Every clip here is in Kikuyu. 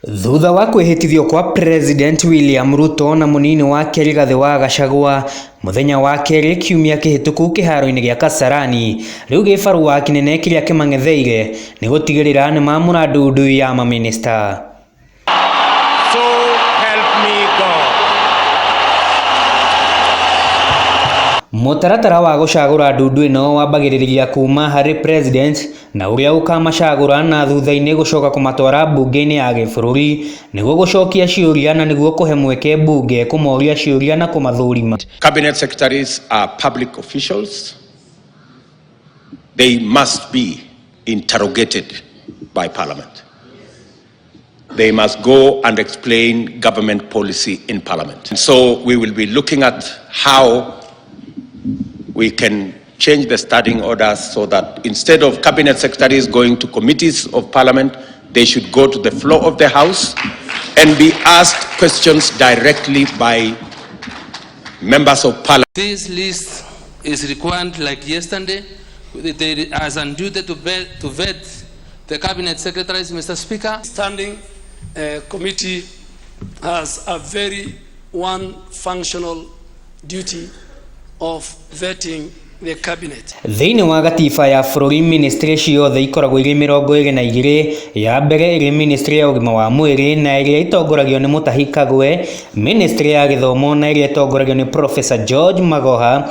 Thutha wa kwĩhĩtithio kwa President William Ruto na mũnini wake Rigathĩ wa Gachagua mũthenya wa kerĩ kiumia kĩhĩtũku kĩharo-inĩ gĩa Kasarani, rĩu gĩbarũa kĩnene kĩrĩa kĩmang'etheire nĩ gũtigĩrĩra nĩmamũra ndundu ya mamĩnĩsta. So help me God. Mũtaratara wa gũcagũra ndundu ĩno wambagĩrĩria kuma harĩ president na ũrĩa ũkamacagũra na thutha-inĩ gũcoka kũmatwara mbunge-inĩ ya gĩbũrũri nĩguo gũcokia ciũria na nĩguo kũhe mweke mbunge kũmoria ciũria na kũmathũrima. Cabinet secretaries are public officials. They must be interrogated by parliament. They must go and explain government policy in parliament. And so we will be looking at how we can change the standing orders so that instead of cabinet secretaries going to committees of parliament, they should go to the floor of the house and be asked questions directly by members of parliament. This list is required like yesterday. They as on duty to vet the cabinet secretaries, Mr. Speaker. Standing committee has a very one functional duty of vetting the cabinet. Thĩinĩ wa gatiba ya bũrũri ministry ciothe ikoragwo irĩ 22, ya mbere ĩrĩ ministry ya ũgima wa mwĩrĩ na ĩrĩa ĩtongoragio nĩ Mutahi Kagwe, ministry ya gĩthomo na ĩrĩa ĩtongoragio nĩ Professor George Magoha,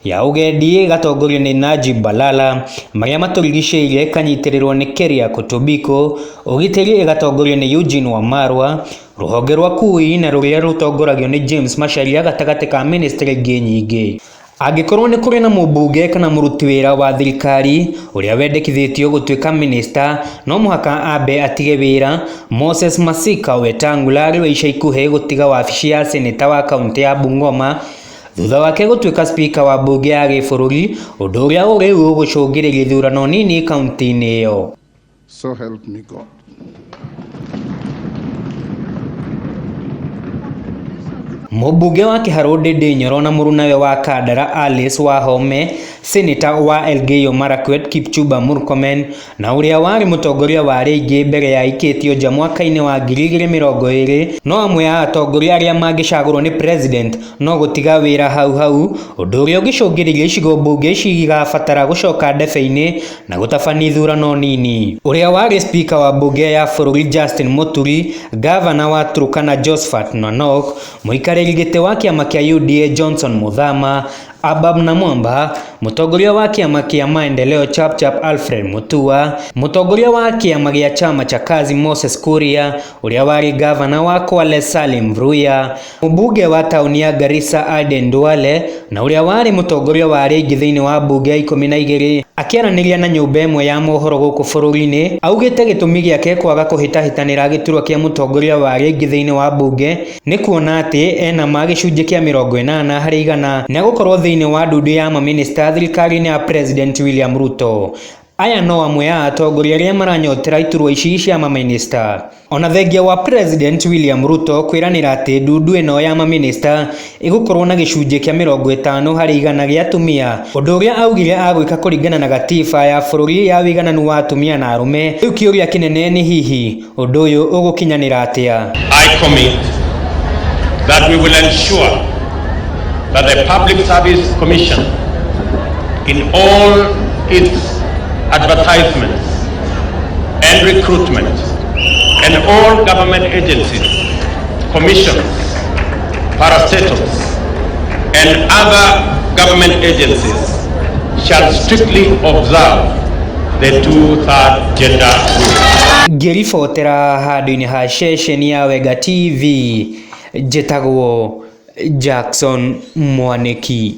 ya ũgendi ĩgatongorio nĩ Najib Balala, marĩa matũrigicĩirie ĩkanyitĩrĩrwo nĩ Keriako Tobiko, ũgitĩri ĩgatongorio nĩ Eugene Wamalwa, rũhonge rwa kui na rũrĩa rũtongoragio nĩ James Macharia gatagatĩ ka ministry ingĩ nyingĩ. Angĩkorwo nĩ kũrĩ na mũmbunge kana mũruti wĩra wa thirikari ũrĩa wendekithĩtio gũtuĩka minista, no mũhaka ambe atige wĩra. Moses Masika Wetangula arĩ we ica ikuhĩ gũtiga wabici ya seneta wa kaunti ya Bungoma thutha wake gũtuĩka spika wa mbunge ya gĩbũrũri, ũndũ ũrĩa rĩu ũgũcũngĩrĩria ithurano nini kaunti-inĩ ĩyo. So help me God. Mũmbunge wa Kiharũ Ndindi Nyoro na mũrunawe wa Kandara Alice Wahome, seneta wa Elgeyo Marakwet Kipchumba Murkomen na ũrĩa warĩ mũtongoria wa rĩingĩ mbere ya aikĩtio nja mwaka-inĩ wa 2020 no amwe a atongoria arĩa mangĩcagũrwo nĩ president no gũtiga wĩra hau hau, ũndũ ũrĩa ũngĩcũngĩrĩria icigo mbunge cigabatara gũcoka ndebe-inĩ na gũtabania ithurano nini. Ũrĩa warĩ spika wa mbunge ya bũrũri Justin Muturi, gavana wa Turkana Josphat Nanok, mũikarĩri gĩtĩ wa kĩama kĩa UDA Johnson Muthama, Abab Namwamba, mũtongoria wa kĩama kĩa Maendeleo Chapchap Alfred Mutua, mũtongoria wa kĩama gĩa Chama cha Kazi Moses Kuria, ũrĩa warĩ gavana wa Kwale Salim Mvurya, mũmbunge wa taũni ya Garissa Aden Duale na ũrĩa warĩ mũtongoria wa rĩngĩ thĩinĩ wa mbunge ya 12 akĩaranĩria na nyũmba ĩmwe ya mohoro gũkũ bũrũri-inĩ augĩte gĩtũmi gĩake kwaga kũhĩtahĩtanĩra gĩturwa kĩa mũtongoria wa rĩngĩ thĩinĩ wa mbunge nĩ kuona atĩ ena ma gĩcunjĩ kĩa 80 harĩ igana nĩ egũkorwo thĩinĩ wa ndundu ya mamĩnĩsta thirikari-inĩ ya President William Ruto. Aya no amwe a atongoria arĩa maranyotera iturwa ici cia mamĩnĩsta. Ona thengia wa President William Ruto kwĩranĩra atĩ ndundu ĩno ya mamĩnĩsta ĩgũkorwo na gĩcunjĩ kĩa 50 harĩ igana gĩa atumia, ũndũ ũrĩa augire agwĩka kũringana na gatiba ya bũrũri ya ũigananu wa atumia na arũme. Rĩu kĩũria kĩnene nĩ hihi ũndũ ũyũ ũgũkinyanĩra atĩa? I commit that we will ensure that the Public Service Commission, in all its advertisements and recruitment, and all government agencies, commissions, parastatals, and other government agencies shall strictly observe the two-third gender rule. Ngĩribotera handũ-inĩ ha ceceni ya Wenga TV, njĩtagwo Jackson Mwanĩki.